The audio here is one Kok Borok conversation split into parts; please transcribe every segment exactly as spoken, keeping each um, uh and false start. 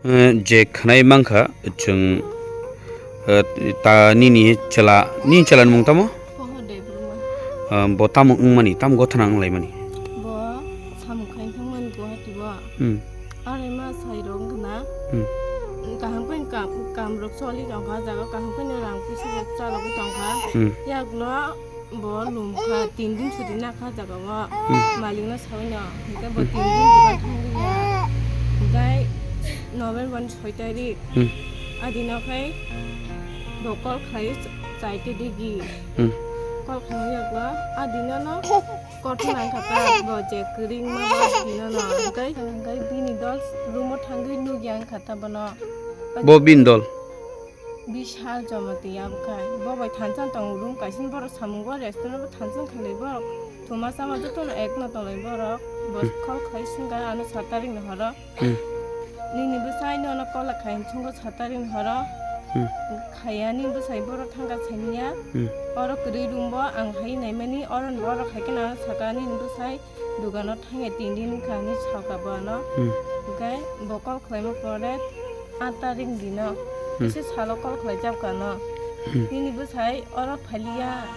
Eh, je khwnai mankha chwng, eh, ta nini chela, nini chela ni mung tamo? Poho Debbarma. Eh, bo tamo wngmani, tamo gothana wnglaimani? Bo samung khaina thangmani Guwahati o. Hmm. Are ma sai rok wngkha na. Hmm. Kaham khe kam, kam rok choli tongkha, jaga kaham khe rang puisa rok chalogwi tongkha. Hmm. Yakno Bo lum kha, tin din chuti na kha jaga o. Hmm. Malik no sawi no. Hingke bo tin din dukan thang liya. Hingke November ni soi tarik. Hmm. A dino khai bo call khlai chai te digi. Hmm. Call khlai yago. A dino no call thang kha ta bo je kring ma bo dino no. Hingke, hingke bini dol room o thangwi nugya wngkha ta bono. Bo bini dol. Bishal Jamatia bwkhai. Bo bai thansa tong room kaisa borok samung o restaurant bo thansa khalai borok. Thuma sama jotono ek no tolai borok. Bo Hmm. call khai singka ano satarik ni horo. Hmm. Nini bwsai no no call khai sungo satarik ni horo. Hmm. Khaya ni bwsai borok thangka saniya. Hmm. Oro kwrwi room bo ang hai naimani oro borok hai khe na saka nini bwsai. Dogano thangya tin din wngkha hinwi sakha bo ano. Hmm. Hingkhe bo call khlaima pore aat tarik dino Hmm. kisa salo call khlaijak kha ano. Hmm. Nini bwsai oro phailiya,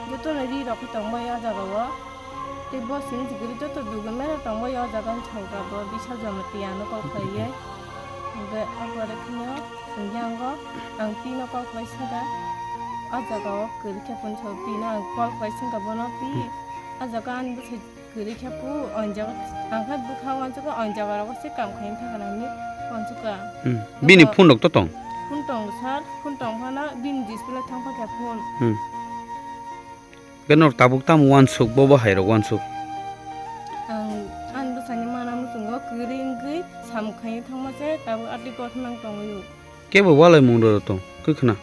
jotono ri rok khe tongbai o jaga o. Tei bo simi se kwrwi joto dogan mero tongbai o jaga wng sakha bo Bishal Jamatia ano call khlaiwi. Hingkhe o pore kheno chwng yango ang tino call khlai singkha. O jaga o kwrwi khe phone so tino ang call khlai singkha bono twi. Hmm. O jaga ani bwsai Kwrwi khe pu, o jaga, ang khe bwkha wansukha, o jaga rogo se kam khaina thangkha nangni wansukha. Hmm. Bini phone rok to tong? Phone tong sir, phone tong phano bini display thang phakha phone. Hmm. Khe norok tabuk tamo wansuk, bo bo hai rok wansuk? Ang ani bwsani mana muchungo kwrwi wngwi samung khaina thangma se tabuk atwi kothoma wng tongwi o. Kebo walai mung rw tong, khe khna?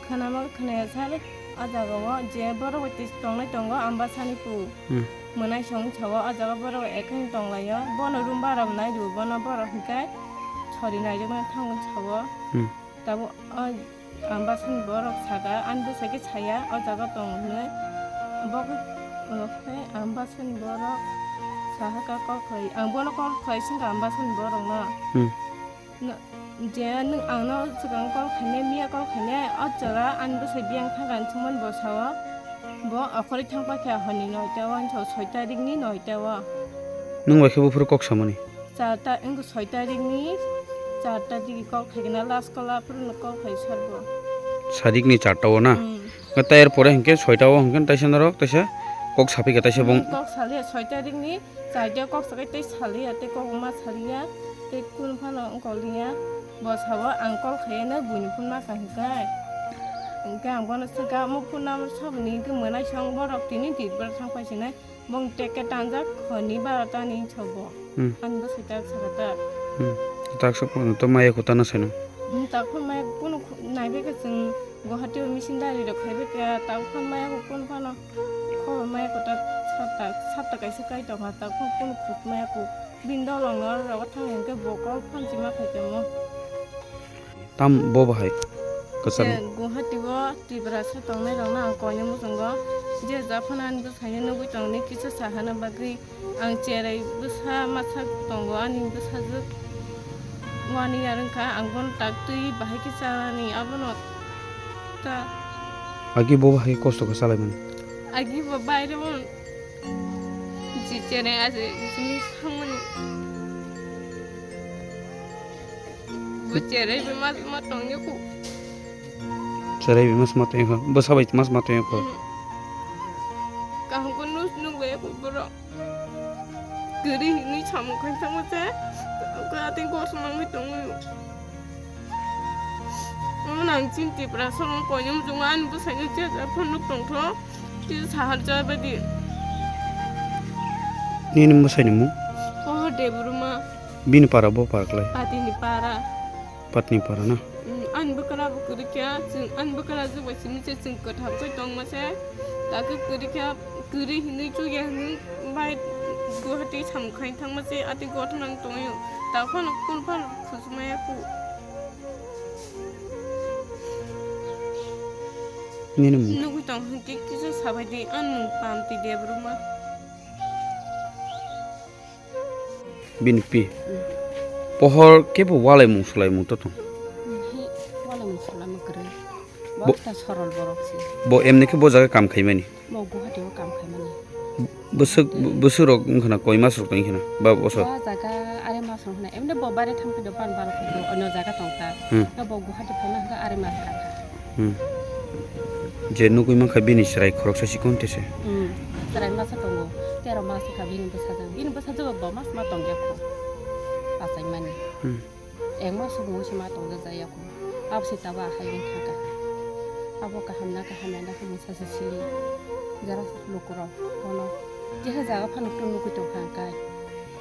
Khna ma khna ya sari, o jaga o je borok bai tongnai tongo, Ambasani pu. Hmm. Mwnai song sao, o jaga borok ekheng tong lai o. Bono room bara bo nai rw, bono borok hingkhe sori nai rw thang sao. Hmm. Tabo o Ambasani borok saka, ani bwsai khe saya, o jaga tong hwnwi. Bo khe, o khe Ambasani borok saha ka call khlai, ang bono call khlai singkha Ambasani borok no. Hmm. No, je nwng angno swkang call khainai, miya call khainai, o chwla ani bwsai biyang thangkha hinwi songmani bo sao. Bo okhorwi thangpa khe hwnwi noita o, ani sao soi tarikni noita o. Nwng bai khe buphuru kok samani? Char ta-, wngkha soi tarikni char ta digi call khaikhe na, last call aphuru no call khai sar bo. Sarikni char ta o na? Hmm. Tei er pore hinkhe soi ta o hinkhe taisa norok taisa kok saphi kha taisa bong. Hmm, kok saliya soi tarikni. Chaida kok sakai tei saliya, tei kok ma saliya, tei kunu phano wngkol liya. Bo sabo ang call khaiya no buini phone ma kaham kai. Hingke ang bono swngkha, omo phone number saboni hingke mwnai song borok tini Tripura thang phai sinai. Bong teke tanjak honi baro tani sobo. Hmm. Ani bwsai tak saka tak. Hmm. Tak sok to maya kota na seno. Hmm, tak phano maya kunu khu-, naibe khe chwng Guwahati o machine dari rok khaibe khe tak phano maya kunu phano. Khobor maya kota sapta, sapta kaisa kai tongkha, ta kunu khuk maya kuk. Bini dolong no oro rogo thang hinkhe bo kok phanchima khai tongmo. Tam bo bahai kwchar. Je Guwahati o Tiprasa tongnai rok no ang koino muchungo. Je japhano ani bwsai no nugwi tongni kisa sahana bagwi ang cherai bwsa masa tongo ani bwsajwk. One year wngkha, ang bono tak twi bahai khe chanani, abono ta. Agi bo bahai kosto khe chalaimani. Agi bo baire bo je cherai aje je thangmani. Bo cherai be ma, ma tongya ko. Cherai be mas ma tongya ko. Bo sabai mas ma tongya ko. Hmm. Kaham ko nus nuk be ko boro. Kwrwi hinwi samung khai thangma se, kwatwi gosmangwi tongwi. Omo nang chini Tiprasa rok koino muchungo ani bwsaino je ja phano nuk tongtho, tei sahar ja baidi. Nini bwsaini mung? Pohor Debbarma. Bini para bo para klai? Patini para. Patni para na? Mm, ani bwkra bo kwrwi kha, chwng ani bwkra jwk bai simi se chwng kwthap khe tongma se. Takhe kwrwi kha, kwrwi hinwi chukya hinwi bai Guwahati samung khai thangma se, ati gothon ang tongwi. Ta phano kun phano khusmaya ku. Nini mung? Nugwi tong hwn khe kisa sabai di, ani mung Pamti Debbarma. Bini pi. Pohor kebo walaimung sulaimung to tong? Hi, walaimung sulaimung kwrwi. Bo- Bo ta sorol borok si. Bo emni khe bo jaga kam khaimani? Bo Guwahati o kam khaimani. Bwswk, bwswk rok wngkha na, koi mas rok tong khe na? Ba bosor? Bo jaga are mas rok hwnna. Emni bo bare thang khe do pan baro khe do, onyo jaga tong ta. Hmm. Na bo Guwahati phano hwnka are mas kha. Hmm. Je nugwi mankha bini chwrai khoroksa sikon tese. Hmm. Chwrai masa tongo. Tero masa kha bini bwsajwk. Bini bwsajwk bo mas ma tongya kho. Pachaimani. Hmm. Eng mas sumung se ma tongja jaya kho. Abo se taba hai wng thaka. Abo kaham na kaham na khe mungsa se sili. Jara lukurok bono. Jeha jaga phano tong nugwi tongkha ang kai.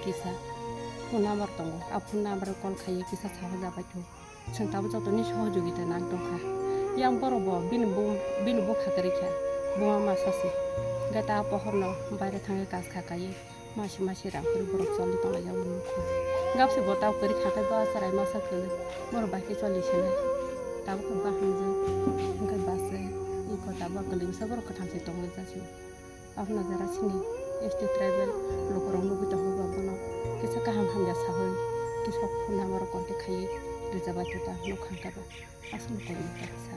Kisa. Phone number tongo. A phone number call khaiwi kisa sahoja bai tong. Chwng tabuk jotoni sohojogita nang tongkha. Yang borok bo bini bu-, bini bupha kwrwi kha, buma masa se. Hwnkhe ta pohorno baire thangwi kas kha kaiwi masi masi rang phuru borok choli tonglaijak nukho. Gabse bo tabuk kwrwi kha khe bo chwrai masa kwrwi borok bai khe choli sinai. Tabuk khe bahamjwk hwnkhe bachai iko tabuk kwlwisa borok kwthang se tonglaijak se. Abono jara chini S T tribal lukurok nugwi tongo ba bono kisa kaham hamya sawi kisa phone number o contact khaiwi rijaba tuta nukha khe ba aswk kok nukha sa.